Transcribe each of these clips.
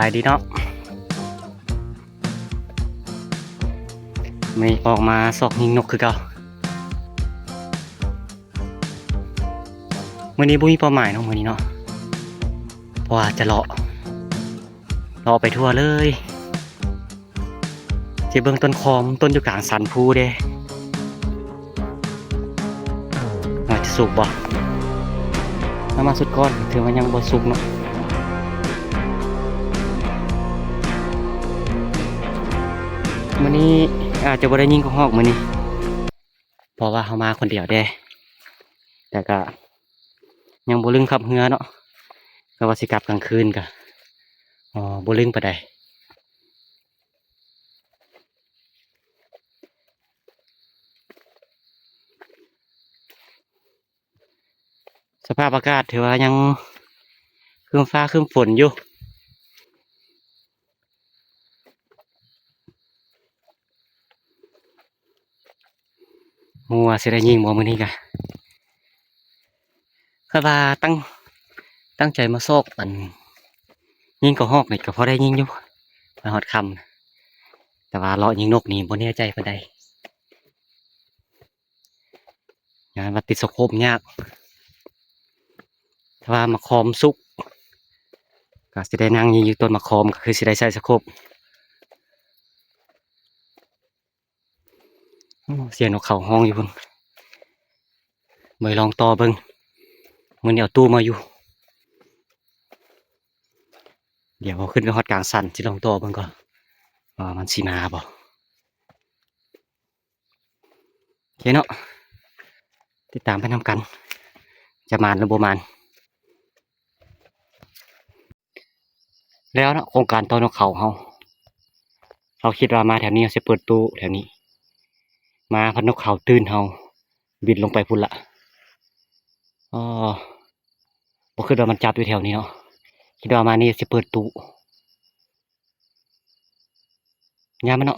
ສະບາຍດີເນາະ ມື້ນີ້ອອກມາຊອກຍິງນົກຄືເກົ່າ. ມື້ນີ້ບໍ່ມີເປົ້າໝາຍເນາະ ມື້ນີ້ເນາະ ເພາະວ່າຈະເລາະ ເລາະໄປທົ່ວເລີຍ. ຊິເບິ່ງຕົ້ນຄອມ ຕົ້ນຢູ່ກາງສັນພູເດ້ ວ່າຈະສຸກບໍ່. ເອົາມາສຸດກ່ອນ ຖືວ່າຍັງບໍ່ສຸກເນາະ. ມື້ນີ້ອາດຈະບໍ່ໄດ້ຍິງກະຮອກມື້ນີ້ ເພາະວ່າເຮົາມາຄົນດຽວເດ້ ແຕ່ກະຍັງບໍ່ລຶ້ງຂັບເຮືອເນາະ ກະວ່າຊິກັບກາງຄືນກະ ເອີ ບໍ່ລຶ້ງປານໃດ. ສະພາບອາກາດຖືວ່າຍັງຄຶ້ມຟ້າຄຶ້ມຝົນຢູ່. ບໍ່ຮູ້ວ່າຊິໄດ້ຍິງບໍ່ມື້ນີ້ກະ ຄາດວ່າຕັ້ງ ຕັ້ງໃຈມາຊອກອັນຍິງກະຮອກນີ້ກະພໍໄດ້ຍິງຢູ່ ໄປຮອດຄ່ຳ ແຕ່ວ່າເລາະຍິງນົກນີ້ບໍ່ແນ່ໃຈປານໃດ. ຍ້ອນວ່າຕິດສະໂຄບຍາກ ຖ້າວ່າໝາກຄອມສຸກ ກະຊິໄດ້ນັ່ງຍິງຢູ່ຕົ້ນໝາກຄອມ ກະຄືຊິໄດ້ໃຊ້ສະໂຄບ. ໂອ້ ສຽງນົກເຂົາຮ້ອງຢູ່ພຸ້ນ ໄປລອງຕໍ່ເບິ່ງ ມື້ນີ້ເອົາຕູ້ມາຢູ່. ດຽວຂຶ້ນໄປຮອດກາງສັນ ຊິລອງຕໍ່ເບິ່ງກ່ອນວ່າມັນຊິມາບໍ່. ໂອເຄເນາະ ຕິດຕາມໄປນຳກັນ ຈະໝານຫຼືບໍ່ໝານ. ແລ້ວເນາະ ໂຄງການຕໍ່ນົກເຂົາເຮົາ ເຮົາຄິດວ່າມາແຖວນີ້ເຮົາຊິເປີດຕູ້ແຖວນີ້ ມາພັດນົກເຂົາຕື່ນເຮົາບິນລົງໄປພຸ້ນລະ. ອໍ ບໍ່ຄິດວ່າມັນຈັບຢູ່ແຖວນີ້ເນາະ ຄິດວ່າມານີ້ຊິເປີດຕູ້. ຍາມມັນເນາະ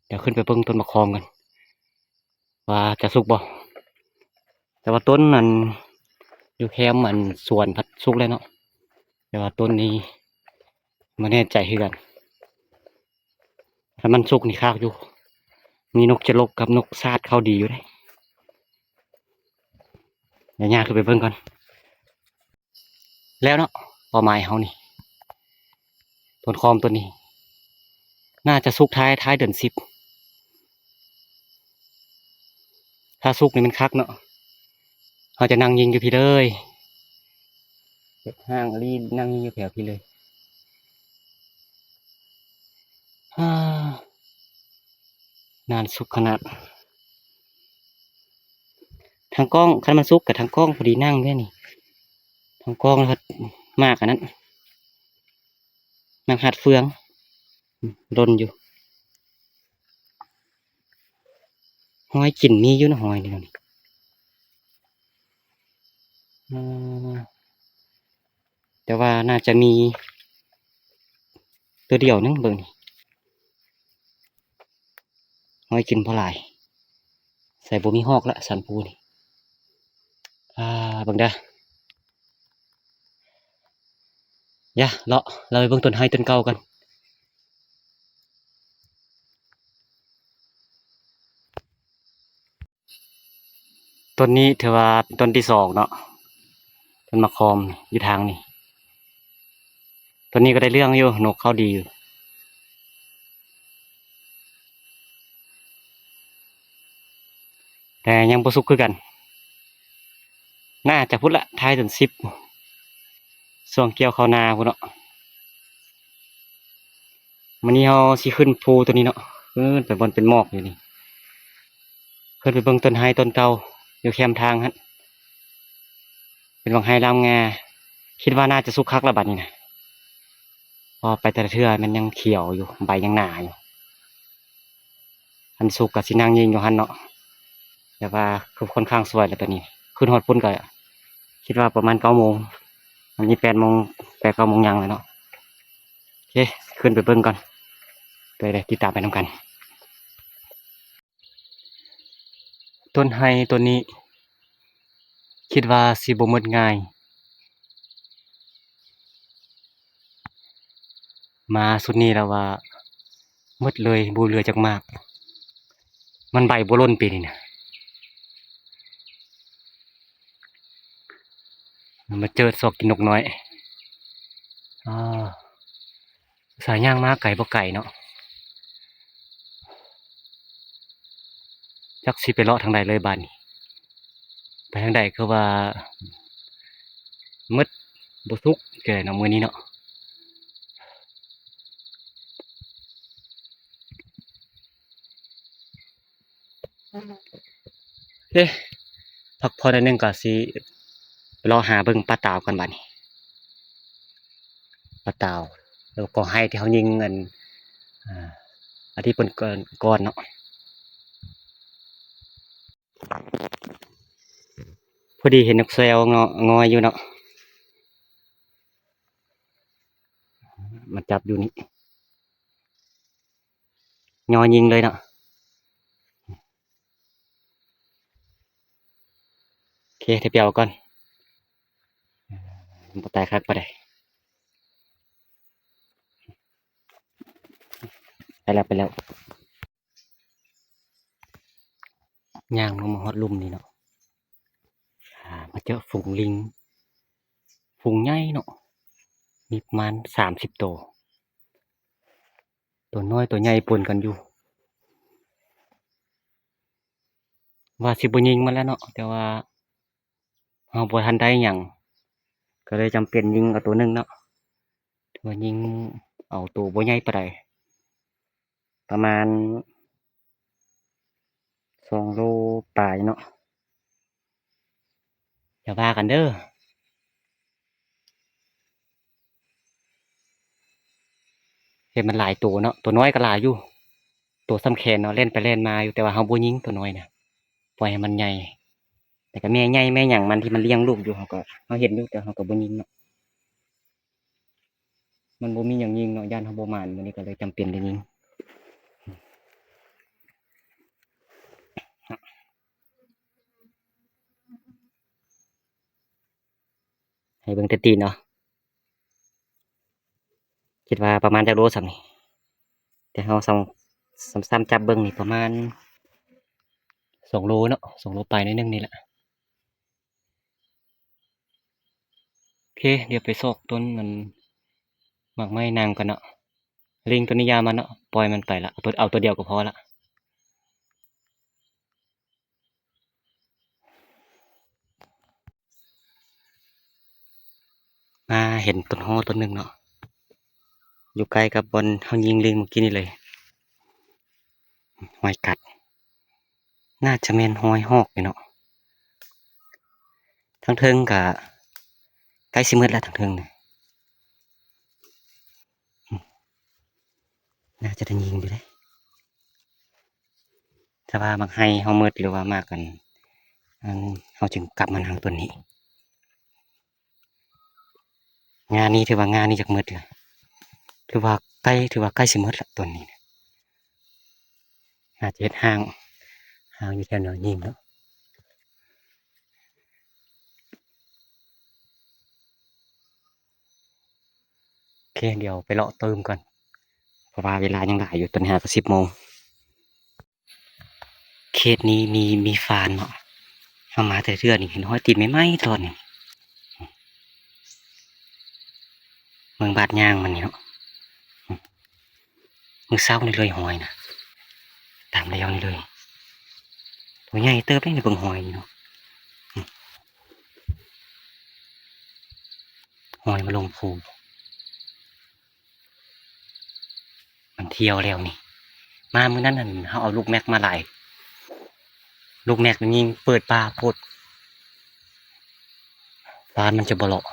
ດຽວຂຶ້ນໄປເບິ່ງຕົ້ນໝາກຄອມກັນ ວ່າຈະສຸກບໍ່. ແຕ່ວ່າຕົ້ນອັນຢູ່ແຄມອັນສວນພັດສຸກແລ້ວເນາະ ແຕ່ວ່າຕົ້ນນີ້ບໍ່ແນ່ໃຈຄືກັນ. ຄັນມັນສຸກນີ້ຄັກຢູ່ ມີນົກຈະລົກກັບນົກຊາດເຂົ້າດີຢູ່ເດ້. ດຽວຍ່າງຂຶ້ນໄປເບິ່ງກ່ອນ. ແລ້ວເນາະ ເປົ້າໝາຍເຮົານີ້ ຕົ້ນຄອມຕົ້ນນີ້ ໜ້າຈະສຸກທ້າຍ ທ້າຍເດືອນສິບ. ຖ້າສຸກນີ້ມັນຄັກເນາະ ເຮົາຈະນັ່ງຍິງຢູ່ພີ້ເລີຍ ເຮັດຫ້າງອີ່ຫຼີ ນັ່ງຍິງຢູ່ແຖວພີ້ເລີຍ. ຫາ ໜ້າສຸກຂະໜາດ. ທາງກ້ອງ ຄັນມັນສຸກກະທາງກ້ອງພໍດີນັ່ງເດ້ນີ້ ທາງກ້ອງພັດໝາກອັນນັ້ນ ໝາກຫັດເຟືອງ ດົນຢູ່. ຮອຍກິນມີຢູ່ນະ ຮອຍນີ້ ເອີ ແຕ່ວ່າໜ້າຈະມີຕົວດຽວໜຶ່ງ ເບິ່ງນີ້ ຮອຍກິນບໍ່ຫຼາຍ ໃສ່ບໍ່ມີຮອກລະ ສັນພູນີ້. ອ່າ ເບິ່ງເດີ ຢ່າ ເລາະ ເລາະໄປເບິ່ງຕົ້ນໄຮຕົ້ນເກົ່າກັນ. ຕົ້ນນີ້ຖືວ່າເປັນຕົ້ນທີສອງເນາະ ຕົ້ນໝາກຄອມຢູ່ທາງນີ້. ຕົ້ນນີ້ກໍໄດ້ເລື່ອງຢູ່ ນົກເຂົ້າດີຢູ່ ແຕ່ຍັງບໍ່ສຸກຄືກັນ. ໜ້າຈະພຸ້ນລະ ທ້າຍເດືອນສິບ ຊ່ວງກ່ຽວເຂົ້ານາພຸ້ນເນາະ. ມື້ນີ້ເຮົາຊິຂຶ້ນພູຕົວນີ້ເນາະ ຂຶ້ນໄປບ່ອນເປັນໝອກຢູ່ນີ້ ຂຶ້ນໄປເບິ່ງຕົ້ນໄຮຕົ້ນເກົ່າຢູ່ແຄມທາງຫັ້ນ ເປັນບັກໄຮລາມງາ. ຄິດວ່າໜ້າຈະສຸກຄັກລະບັດນີ້ນະ ເພາະວ່າໄປແຕ່ລະເທື່ອມັນຍັງຂຽວຢູ່ ໃບຍັງໜາຢູ່. ຄັນສຸກກະຊິນັ່ງຍິງຢູ່ຫັ້ນເນາະ ແຕ່ວ່າຄືຂ້ອນຂ້າງສວຍແລ້ວຕອນນີ້ ຂຶ້ນຮອດພຸ້ນກະຄິດວ່າປະມານເກົ້າໂມງ ອັນນີ້ແປດໂມງ ແປດເກົ້າໂມງຍັງແລ້ວເນາະ. ໂອເຄ ຂຶ້ນໄປເບິ່ງກ່ອນ ໄປເລີຍ ຕິດຕາມໄປນຳກັນ. ຕົ້ນໄຮຕົ້ນນີ້ ຄິດວ່າຊິບໍ່ໝົດງ່າຍ. ມາຊຸດນີ້ລະວ່າໝົດເລີຍ ບໍ່ເຫຼືອຈັກໝາກ. ມັນໃບບໍ່ຫຼົ່ນປີນີ້ນະ. ມາເຈີຊອກກິນນົກນ້ອຍ. ອາ ສາຍຍ່າງມາໄກບໍ່ໄກເນາະ. ຈັກຊິໄປເລາະທາງໃດເລີຍບາດນີ້. ໄປທາງໃດຄືວ່າໝົດ ບໍ່ສຸກແກ່ເນາະມື້ນີ້ເນາະ. ເອີ ພັກຜ່ອນໜ້ອຍໜຶ່ງ ກໍຊິເລາະຫາເບິ່ງປາຕາວກ່ອນບາດນີ້. ປາຕາວ ແລ້ວກໍໄຮ່ທີ່ເຮົາຍິງອັນ ອາ ອາທິດເພິ່ນກ່ອນເນາະ. ພໍດີເຫັນນົກແຊວງອຍຢູ່ເນາະ ມາຈັບຢູ່ນີ້ ຍໍຍິງເລີຍເນາະ. ໂອເຄ ໄດ້ໄປເອົາກ່ອນ ບໍ່ຕາຍຄັກປານໃດ. ໄປແລ້ວ ໄປແລ້ວ. ຍ່າງລົງມາຮອດລຸ່ມນີ້ເນາະ ອາ ມາເຈີຝູງລິງ ຝູງໃຫຍ່ເນາະ ມີປະມານສາມສິບໂຕ. ໂຕນ້ອຍໂຕໃຫຍ່ປົນກັນຢູ່. ວ່າຊິບໍ່ຍິງມັນແລ້ວເນາະ ແຕ່ວ່າເຮົາບໍ່ທັນໄດ້ຫຍັງ ກໍເລີຍຈຳເປັນຍິງເອົາໂຕໜຶ່ງເນາະ. ຖືວ່າຍິງເອົາໂຕບໍ່ໃຫຍ່ປານໃດ ປະມານສອງໂລປາຍເນາະ. ຢ່າວ່າກັນເດີ ເຫັນມັນຫຼາຍໂຕເນາະ. ໂຕນ້ອຍກໍຫຼາຍຢູ່ ໂຕສ່ຳແຂນເນາະ ແລ່ນໄປແລ່ນມາຢູ່ ແຕ່ວ່າເຮົາບໍ່ຍິງໂຕນ້ອຍນະ ປ່ອຍໃຫ້ມັນໃຫຍ່. ແລ້ວກໍແມ່ໃຫຍ່ແມ່ຫຍັງມັນທີ່ມັນລ້ຽງລູກຢູ່ ເຮົາກໍ ເຮົາເຫັນຢູ່ ແຕ່ເຮົາກໍບໍ່ຍິງເນາະ. ມັນບໍ່ມີຫຍັງຍິງເນາະ ຢ້ານເຮົາບໍ່ໝານ ມື້ນີ້ກໍເລີຍຈຳເປັນໄດ້ຍິງ. ໃຫ້ເບິ່ງແຕ່ຕີນເນາະ ຄິດວ່າປະມານຈັກໂລສ່ຳນີ້ ແຕ່ເຮົາສ່ຳ ສ່ຳ ສ່ຳຈັບເບິ່ງນີ້ປະມານສອງໂລເນາະ ສອງໂລປາຍໜ້ອຍໜຶ່ງນີ້ແຫຼະ. ໂອເຄ ດຽວໄປຊອກຕົ້ນອັນໝາກໄມ້ນາງກ່ອນເນາະ. ລິງໂຕນີ້ຢ່າມັນເນາະ ປ່ອຍມັນໄປລະ ເອົາໂຕ ເອົາໂຕດຽວກໍພໍລະ. ມາເຫັນຕົ້ນຫໍ່ຕົ້ນໜຶ່ງເນາະ ຢູ່ໃກ້ກັບບ່ອນເຮົາຍິງລິງມື້ກີ້ນີ້ເລີຍ. ຮອຍກັດ ໜ້າຈະແມ່ນຮອຍຫອກນີ້ເນາະ. ທາງເທິງກະໃກ້ຊິໝົດແລ້ວ ທາງເທິງນະ ໜ້າຈະໄດ້ຍິງຢູ່ເດ້. ຖ້າວ່າໝາກໄຮ່ເຮົາໝົດ ຫຼືວ່າໝາກອັນ ອັນ ເຮົາຈຶ່ງກັບມານຳຕົ້ນນີ້. ງານີ້ຖືວ່າ ງານີ້ຢາກໝົດແລ້ວ ຖືວ່າໃກ້ ຖືວ່າໃກ້ຊິໝົດລະຕົ້ນນີ້ນະ. ອາດຈະເຮັດຮ່າງ ຮ່າງຢູ່ແຖວແນວຍິງເນາະ. ໂອເຄ ດຽວໄປເລາະຕື່ມກ່ອນ ເພາະວ່າເວລາຍັງຫຼາຍຢູ່ ຕອນນີ້ຫາກໍສິບໂມງ. ເຂດນີ້ມີ ມີຟານເນາະ ເຮົາມາແຕ່ເທື່ອນີ້ເຫັນຮອຍຕີນໃໝ່ໆຕອດນີ້. ເບິ່ງບາດຍ່າງມັນນີ້ເນາະ ມື້ເຊົ້ານີ້ເລີຍຮອຍນະ ຕາມລາວນີ້ເລີຍ. ໂຕໃຫຍ່ເຕີບເດ້ນີ້ ເບິ່ງຮອຍນີ້ເນາະ ຮອຍມາລົງພູ. ມັນທ່ຽວແລ້ວນີ້ ມາມື້ນັ້ນຫັ້ນເຮົາເອົາລູກແມັກມາຫຼາຍ ລູກແມັກນີ້ຍິງເປີດປ່າໂພດ ວ່າມັນຈະບໍ່ເລາະ.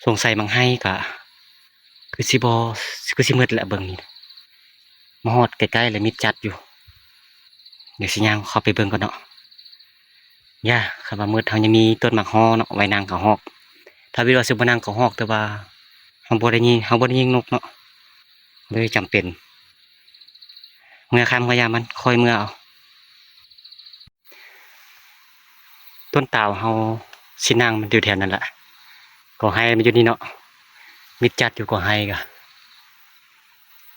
ສົງໄສໝາກໄຮ່ກະຄືຊິບໍ່ ຄືຊິໝົດແຫຼະ ເບິ່ງນີ້ ມາຮອດໃກ້ໆແລ້ວມິດຈັດຢູ່. ດຽວຊິຍ່າງເຂົ້າໄປເບິ່ງກ່ອນເນາະ. ຢ່າ ຄັນວ່າໝົດ ເຮົາຍັງມີຕົ້ນໝາກຫໍ່ເນາະ ໄວ້ນາງເຂົາຮອກ. ຖ້າວິດວ່າຊິບໍ່ນາງເຂົາຮອກ ແຕ່ວ່າເຮົາບໍ່ໄດ້ຍິງ ເຮົາບໍ່ໄດ້ຍິງນົກເນາະ ເລີຍຈຳເປັນເມືອຄ່ຳກໍຢ່າມັນ ຄ່ອຍເມືອເອົາ. ຕົ້ນຕາວເຮົາຊິນາງມັນຢູ່ແຖວນັ້ນລະ ກໍໄຮ່ມັນຢູ່ນີ້ເນາະ. ມິດຈັດຢູ່ກໍໄຮ່ກະ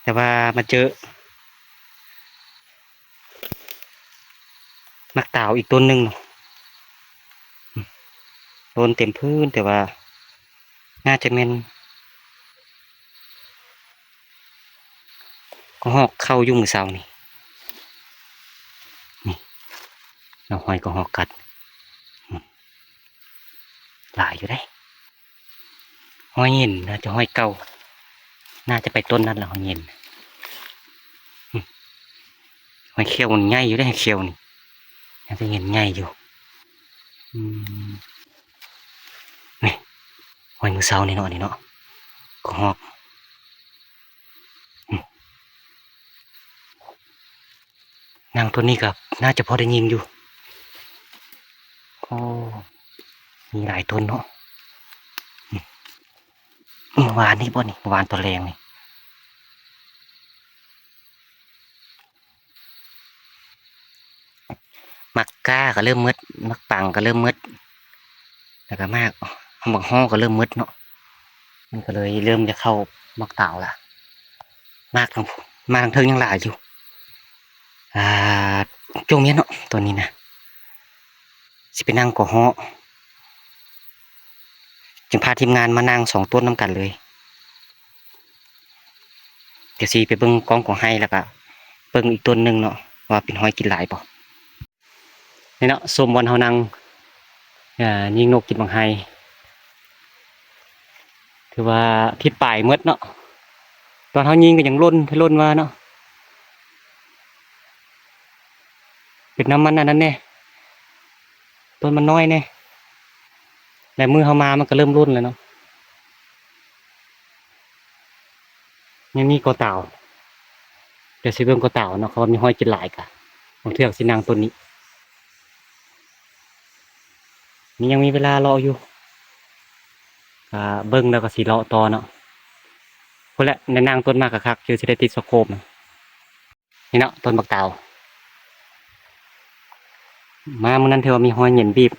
ແຕ່ວ່າມາເຈີ ໝາກຕາວອີກຕົ້ນໜຶ່ງເນາະ ໂດນເຕັມພື້ນ ແຕ່ວ່າໜ້າຈະແມ່ນກະຮອກເຂົ້າຢູ່ມື້ເຊົ້ານີ້ ນີ້ ເອົາຮອຍກະຮອກກັດ ອືມ ຫຼາຍຢູ່ເດ້. ຮອຍເຫງັນ ໜ້າຈະຮອຍເກົ່າ ໜ້າຈະໄປຕົ້ນນັ້ນລະ ຮອຍເຫງັນ ອືມ ຮອຍຂຽວມັນໃຫຍ່ຢູ່ເດ້ ຮອຍຂຽວນີ້ ໜ້າຈະເຫງັນໃຫຍ່ຢູ່ ອືມ ນີ້ ຮອຍມື້ເຊົ້ານີ້ເນາະ ນີ້ເນາະ ກະຮອກ ອືມ ນາງຕົ້ນນີ້ກໍໜ້າຈະພໍໄດ້ຍິງຢູ່ ໂອ້ ມີຫຼາຍຕົ້ນເນາະ ມື້ວານນີ້ບໍ່ນີ້ ມື້ວານຕອນແລງນີ້ ໝາກກ້າກໍເລີ່ມໝົດ ໝາກປັງກໍເລີ່ມໝົດ ແລ້ວກໍໝາກ ໝາກຫໍ່ກໍເລີ່ມໝົດເນາະ ມັນກໍເລີຍເລີ່ມຈະເຂົ້າໝາກຕາວລະ ໝາກທາງ ໝາກທາງເທິງຍັງຫຼາຍຢູ່ ອ່າ ຈົ່ງແມ່ນເນາະ ຕອນນີ້ນະ ຊິໄປນັ່ງກໍເຫາະ ຈຶ່ງພາທີມງານມານັ່ງສອງຕົ້ນນຳກັນເລີຍ ດຽວຊິໄປເບິ່ງກ້ອງກໍໄຮ່ ແລ້ວກະເບິ່ງອີກຕົ້ນໜຶ່ງເນາະ ວ່າເປັນຮອຍກິນຫຼາຍບໍ່. ນີ້ເນາະ ຊົມບ່ອນເຮົານັ່ງ ເອີ ຍິງນົກກິນໝາກໄຮ່ ຖືວ່າທິດປາຍໝົດເນາະ ຕອນເຮົາຍິງກໍຍັງຫຼົ່ນໄປຫຼົ່ນມາເນາະ ເປັນນຳມັນອັນນັ້ນແດ່ ຕົ້ນມັນນ້ອຍແດ່ ແລະມື້ເຮົາມາມັນກໍເລີ່ມຫຼົ່ນແລ້ວເນາະ. ຍັງມີກໍຕາວ ດຽວຊິເບິ່ງກໍຕາວເນາະ ເຂົາວ່າມີຮອຍກິນຫຼາຍກະ ບາງເທື່ອກໍຊິນັ່ງຕົ້ນນີ້ ມີ ຍັງມີເວລາເລາະຢູ່ ກະເບິ່ງແລ້ວກໍຊິເລາະຕໍ່ເນາະ ພຸ້ນແຫຼະ ໄດ້ນັ່ງຕົ້ນໝາກຄັກໆ ຄືຊິໄດ້ຕິດສະໂຄບ. ນີ້ເນາະ ຕົ້ນບັກຕາວ ມາມື້ນັ້ນຖືວ່າມີຮອຍເຫງັນບີບ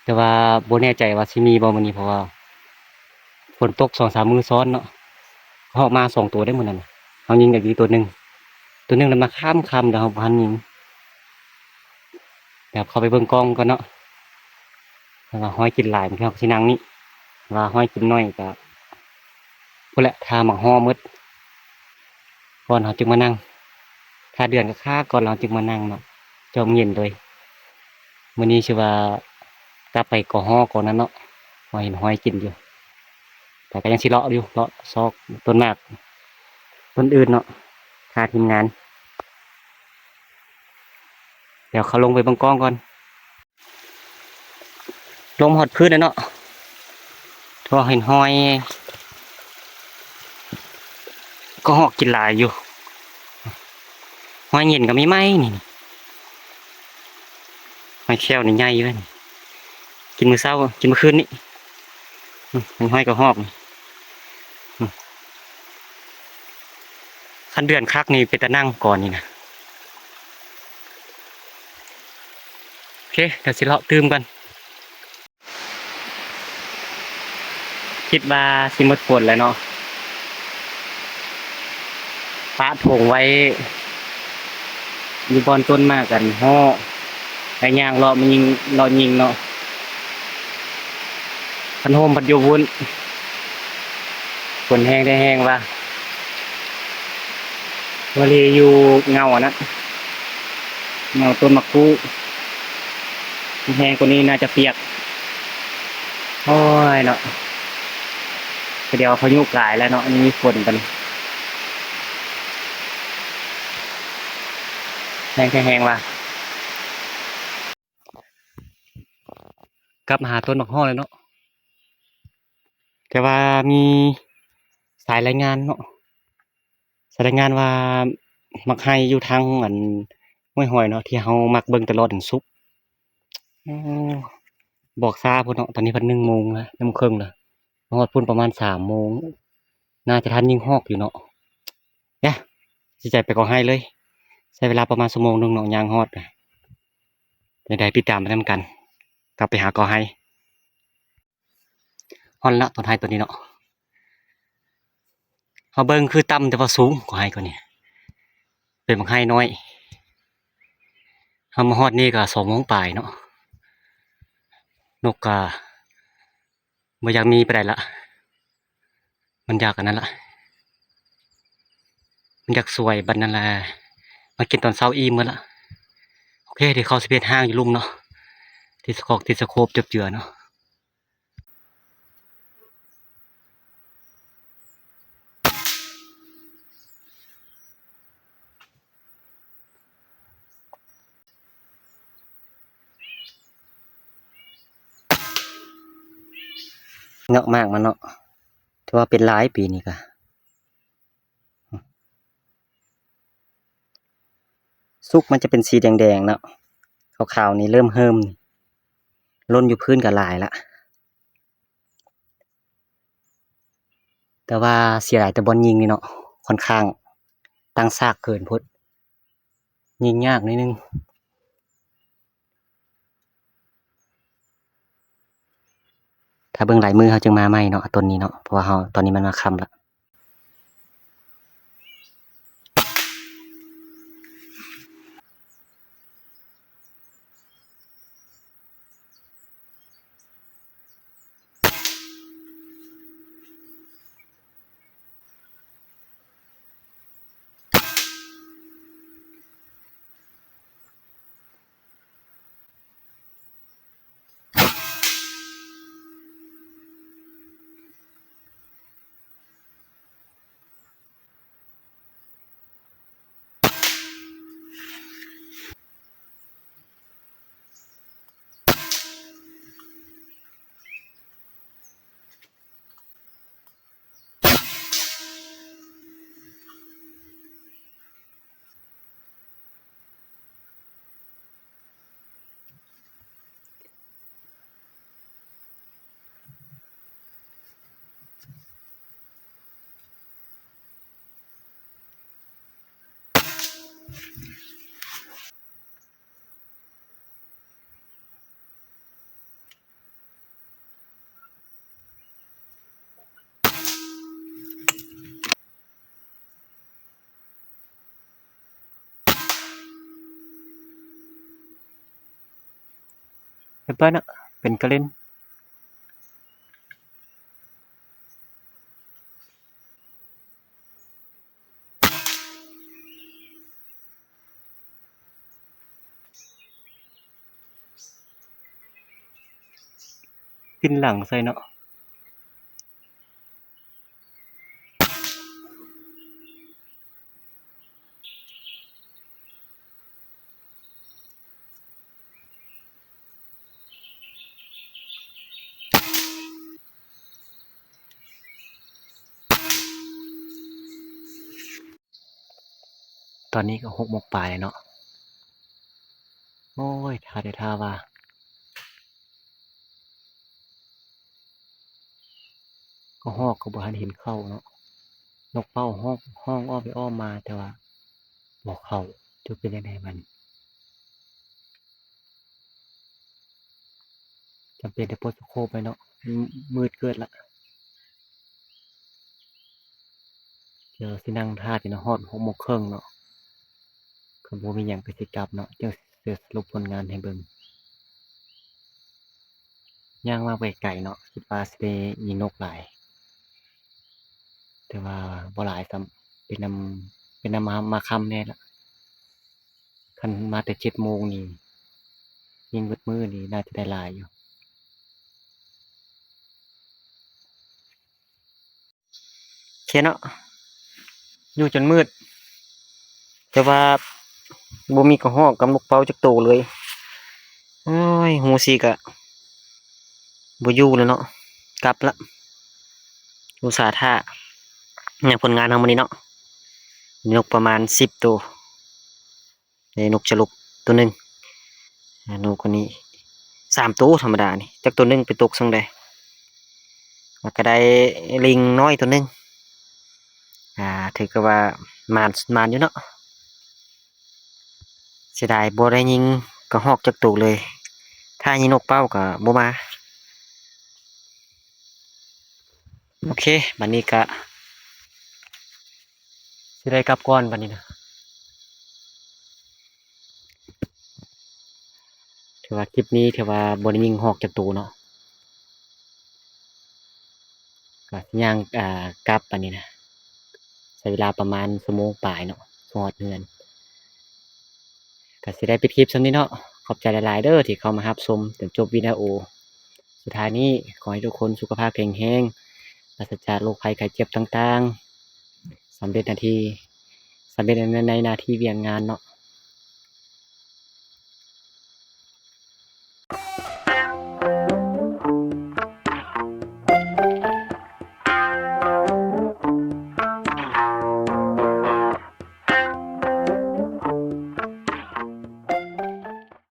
ແຕ່ວ່າບໍ່ແນ່ໃຈວ່າຊິມີບໍ່ມື້ນີ້ ເພາະວ່າຝົນຕົກສອງສາມມື້ຊ້ອນເນາະ ເຮົາເອົາມາສອງໂຕໄດ້ມື້ນັ້ນ ເຮົາຍິງໄດ້ຢູ່ໂຕໜຶ່ງ ໂຕໜຶ່ງລະມາຄ່ຳໆ ແລ້ວເຮົາບໍ່ທັນຍິງ ດຽວເຂົ້າໄປເບິ່ງກ້ອງກ່ອນເນາະ ວ່າຮອຍກິນຫຼາຍ ບາງເທື່ອເຮົາກໍຊິນັ່ງນີ້ ວ່າຮອຍກິນໜ້ອຍກໍ ພຸ້ນແຫຼະ ຖ້າໝາກຫໍ່ໝົດ ກ່ອນເຮົາຈຶ່ງມານັ່ງ ຖ້າເດືອນຄັກໆກ່ອນເຮົາຈຶ່ງມານັ່ງເນາະ ຈອມເຫງັນໂດຍ ມື້ນີ້ຊິວ່າກັບໄປກໍຫໍ່ກ່ອນນັ້ນເນາະ ວ່າເຫັນຮອຍກິນຢູ່ ແຕ່ກໍຍັງຊິເລາະຢູ່ ເລາະຊອກຕົ້ນໝາກ ຕົ້ນອື່ນເນາະ ຖ້າທີມງານ ດຽວເຂົາລົງໄປເບິ່ງກ້ອງກ່ອນ. ລົງມາຮອດພື້ນແລ້ວເນາະ ເພາະເຫັນຮອຍ ກໍຮອກກິນຫຼາຍຢູ່ ຮອຍເຫງັນກໍມີໃໝ່ນີ້ ຮອຍແຂ້ວນີ້ໃຫຍ່ຢູ່ເດ້ນີ້ ກິນມື້ເຊົ້າ ກິນມື້ຄືນນີ້ ອືມ ຮອຍກໍຮອກນີ້ ອືມ ຄັນເດືອນຄັກນີ້ເປັນຕານັ່ງກ່ອນນີ້ນະ ໂອເຄ ດຽວຊິເລາະຕື່ມກ່ອນ ຄິດວ່າຊິໝົດຝົນແລ້ວເນາະ ປະຖົງໄວ້ຢູ່ບ່ອນຕົ້ນໝາກອັນຫໍ່ ໄດ້ຍ່າງເລາະມາຍິງ ເລາະຍິງເນາະ ຄັນໂຮມພັດຢູ່ວຸ້ນ ຝົນແຮງແທ້ແຮງວ່າ ເມື່ອນີ້ຢູ່ເຫງົ້າອັນນັ້ນ ເຫງົ້າຕົ້ນໝາກກູດ ແຮງກວ່ານີ້ໜ້າຈະປຽກ ໂອ້ຍເນາະ ດຽວພາຍຸກາຍແລ້ວເນາະ ຍັງມີຝົນປານນີ້ ແຮງແທ້ແຮງວ່າ. ກັບມາຫາຕົ້ນໝາກຫໍ່ແລ້ວເນາະ ແຕ່ວ່າມີສາຍລາຍງານເນາະ ສາຍລາຍງານວ່າໝາກໄຮ່ຢູ່ທາງອັນຫ້ວຍຫອຍເນາະ ທີ່ເຮົາມັກເບິ່ງຕະຫຼອດນັ້ນສຸກ ບອກຊ້າໂພດເນາະ ຕອນນີ້ພັດໜຶ່ງໂມງແລ້ວ ໜຶ່ງໂມງເຄິ່ງແລ້ວ ມາຮອດພຸ້ນປະມານສາມໂມງ ໜ້າຈະທັນຍິງຮອກຢູ່ເນາະ ຍາ ຊິໄປກໍໄຮ່ເລີຍ ໃຊ້ເວລາປະມານຊົ່ວໂມງໜຶ່ງເນາະ ຍ່າງຮອດ ຈັ່ງໃດຕິດຕາມໄປນຳກັນ ກັບໄປຫາກໍໄຮ່ ຮອດແລ້ວເນາະ ຕົ້ນໄຮ່ຕົ້ນນີ້ເນາະ ມາເບິ່ງຄືຕ່ຳແຕ່ວ່າສູງກວ່າໄຮ່ກ່ອນນີ້ ເປັນບັກໄຮ່ນ້ອຍ. ເຮົາມາຮອດນີ້ກໍສອງໂມງປາຍເນາະ ນົກກໍບໍ່ຢາກມີປານໃດລະ ມັນຢາກອັນນັ້ນລະ ມັນຢາກສວຍບັດນັ້ນລະ ມາກິນຕອນເຊົ້າອີ່ມໝົດລະ. ໂອເຄ ດຽວເຂົາຊິເຮັດຮ່າງຢູ່ລຸ່ມເນາະ ຕິດສະກອກ ຕິດສະໂຄບ ຈົບເຈືອເນາະ. ເງາະໝາກມັນເນາະ ຖືວ່າເປັນຫຼາຍປີນີ້ກະ ສຸກມັນຈະເປັນສີແດງໆເນາະ ຂາວໆນີ້ເລີ່ມເຫີມ ຫຼົ່ນຢູ່ພື້ນກໍຫຼາຍລະ ແຕ່ວ່າເສຍດາຍແຕ່ບ່ອນຍິງນີ້ເນາະ ຂ້ອນຂ້າງຕັ້ງສາກເກີນໂພດ ຍິງຍາກໜ້ອຍໜຶ່ງ. ຖ້າເບິ່ງລາຍມືເຮົາຈຶ່ງມາໃໝ່ເນາະ ຕົ້ນນີ້ເນາະ ເພາະວ່າເຮົາ ຕອນນີ້ມັນມາຄ່ຳລະ. ເຫັນປະນະ ເປັນກະເລັນ. ປິ່ນຫຼັງໃສ່ເນາະ. ຕອນນີ້ກໍຫົກໂມງປາຍແລ້ວເນາະ. ໂອ້ຍ ຖ້າແຕ່ຖ້າວ່າ ກະຮອກກໍບໍ່ທັນເຫັນເຂົ້າເນາະ. ນົກເປົ້າຮ້ອງ ຮ້ອງອ້ອມໄປອ້ອມມາ ແຕ່ວ່າບໍ່ເຂົ້າ. ຈະເປັນຈັ່ງໃດບັດນີ້? ຈຳເປັນໄດ້ປົດສະໂຄບໄວ້ເນາະ ມືດເກີດລະ. ດຽວຊິນັ່ງຖ້າຈົນຮອດຫົກໂມງເຄິ່ງເນາະ. ຄັນບໍ່ມີຫຍັງກໍຊິກັບເນາະ ຈັ່ງຊິສະຫຼຸບຜົນງານໃຫ້ເບິ່ງ. ຍ່າງມາໄປໄກເນາະ ຄິດວ່າຊິໄດ້ຍິງນົກຫຼາຍ ແຕ່ວ່າບໍ່ຫຼາຍຊ້ຳ. ເປັນນຳ ເປັນນຳມາ ມາຄ່ຳແດ່ລະ. ຄັນມາແຕ່ເຈັດໂມງນີ້ ຍິງເບິດມື້ນີ້ ໜ້າຈະໄດ້ຫຼາຍຢູ່. ໂອເຄເນາະ ຢູ່ຈົນມືດ ແຕ່ວ່າບໍ່ມີກະຮອກກັບນົກເປົ້າຈັກໂຕເລີຍ. ໂອ້ຍ ຮູ້ຊິກະບໍ່ຢູ່ແລ້ວເນາະ ກັບລະ. ອຸດສ່າຖ້າໃນຜົນງານເຮົາມື້ນີ້ເນາະ ນົກປະມານສິບໂຕ. ໄດ້ນົກຈະລົກໂຕໜຶ່ງ ນົກອັນນີ້ສາມໂຕທຳມະດານີ້ ຈັກໂຕໜຶ່ງໄປຕົກຊ່ອງໃດ. ແລ້ວກໍໄດ້ລິງນ້ອຍໂຕໜຶ່ງ ອ່າ ຖືກກັບວ່າໝານ ໝານຢູ່ເນາະ. ເສຍດາຍບໍ່ໄດ້ຍິງກະຮອກຈັກໂຕເລີຍ ຖ້າຍິງນົກເປົ້າກໍບໍ່ມາ. ໂອເຄ ບັດນີ້ກະ ຊິໄດ້ກັບກ່ອນບັດນີ້ນະ. ຖືວ່າຄລິບນີ້ຖືວ່າບໍ່ໄດ້ຍິງຮອກຈັກໂຕເນາະ. ກໍຊິຍ່າງ ອ່າ ກັບອັນນີ້ນະ ໃຊ້ເວລາປະມານຊົ່ວໂມງປາຍເນາະ ຮອດເຮືອນ. ກໍຊິໄດ້ປິດຄລິບສ່ຳນີ້ເນາະ. ຂອບໃຈຫຼາຍໆເດີທີ່ເຂົ້າມາຮັບຊົມຈົນຈົບວິດີໂອ. ສຸດທ້າຍນີ້ ຂໍໃຫ້ທຸກຄົນສຸຂະພາບແຂງແຮງ ປາສະຈາກໂລກໄພໄຂ້ເຈັບຕ່າງໆ, ສຳເລັດໜ້າທີ່ ສຳເລັດໃນ ໃນໜ້າທີ່ວຽກງານເນາະ.